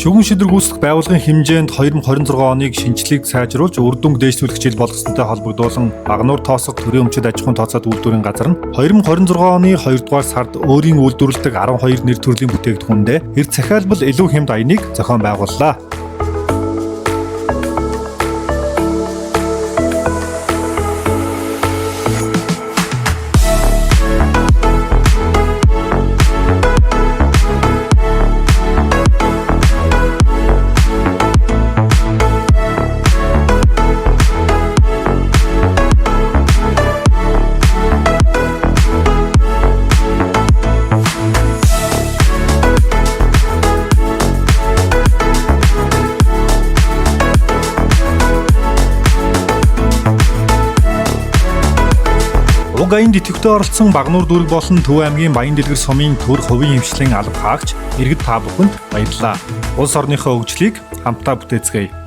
Шүгэн шидрэг үүсгэх байгууллагын хэмжээнд 2026 оныг шинжлэлийг сайжруулж үр дүнг дээшлүүлэх жил болгосонтой холбогдуулан Багануур тоосго төрийн өмчит аж ахуйн тооцоод үйлдвэрийн газар нь 2026 оны 2 дугаар сард өөрийн үйлдвэрлэдэг 12 нэр төрлийн бүтээгдэхүүндээ эрт захиалбал илүү хямд аяныг зохион байгууллаа. Уг аянд идэвхтэй оролцсон Багануур дүүрэг болон Төв аймгийн Баян-Дэлгэр сумын төр хувийн хэмжлийн алба хаагч иргэд та бүхэнд баярлалаа. Улс орныхоо хөгжлийг хамтдаа бүтээцгээе.